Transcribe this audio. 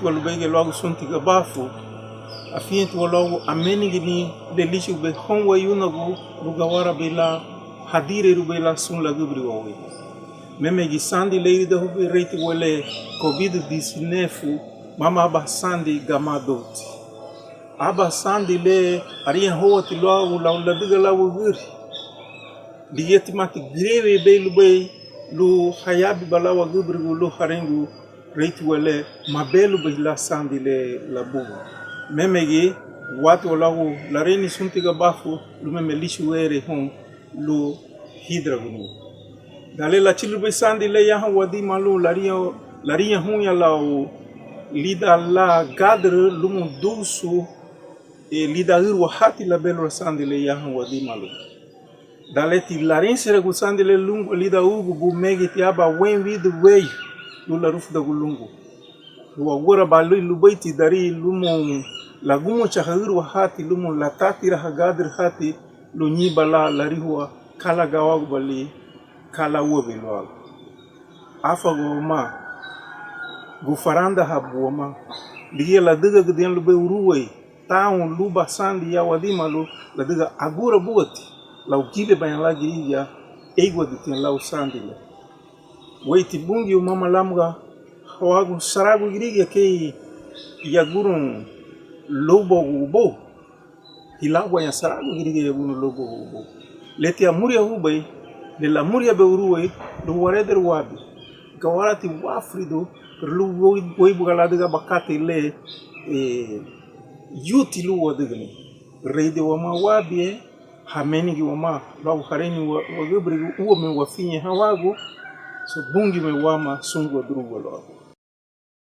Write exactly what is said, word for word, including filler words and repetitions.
Lubéi giñe luagu Súnti Gabafu, afiñetiwa luagu emenigini le líchugubei houn wayunagu lun gawarabei lan hadireirubei lan sun lagübürigu wéyu. Mémegi sandi le iridahui reitiwa le COVID diecinueve, mama aban sandi gamaduti. Aban sandi le ariñahóuati luagu lau ladüga lan wügüri. Ligíatimati güriwei bei lubéi lun hayabinba lan wagübürigu lun hariñagun reitiwa le mabelubei lan sandi le labugun. Mémegi watiwa luagu lareini Súnti Gabafu lun meme líchugun erei houn lun híderaguniwa. Dan le lachülürübei sandi le yaha Wadimalu, lariña, lariñahuña lau lidan lan gádürü lumoun duusu, e, lidan ǘrüwa hati lebelura sandi le yaha Wadimalu. Dan leti larinsiragun sandi le lungua lidan úgubu, megiti aban wein widü weyu lun larufudagun lungua. Lun agurabaali lubeiti darí lumoun lagumuchaha ǘrüwa hati, lumoun latatiraha gádürü hati, lun ñeinba lan larihua ka lan gawagubalin, ka lan úabei luagu. Áfaagua wamá, gufarandahabu wamá. Ligía ladügagüdüña lubéi urúei tan luban sandi ya Wadimalu, ladüga agurabuati lau gíbebaña lan gürigia, éiguaditiña lau sandi le. Wéiriti Bungiu mama láamuga hawagun saragu gürigia kei yagurun lóubagu ubóu. Hilaguaña saragu gürigia yagurun lóubagu ubóu. Leti amuriahubei, le lamuriahabei urúei, lun werederun wabia. Gawaraati wáfuridun, pero lun wéi, wéibuga ladüga aban katei le, e, yuti lun wadügüni. Reide wamá wabia, hemenigi wamá luagu hareini wa, wagübürigu, úame wafiñen hawagu, so Bungiume wama súngua durugua luagu.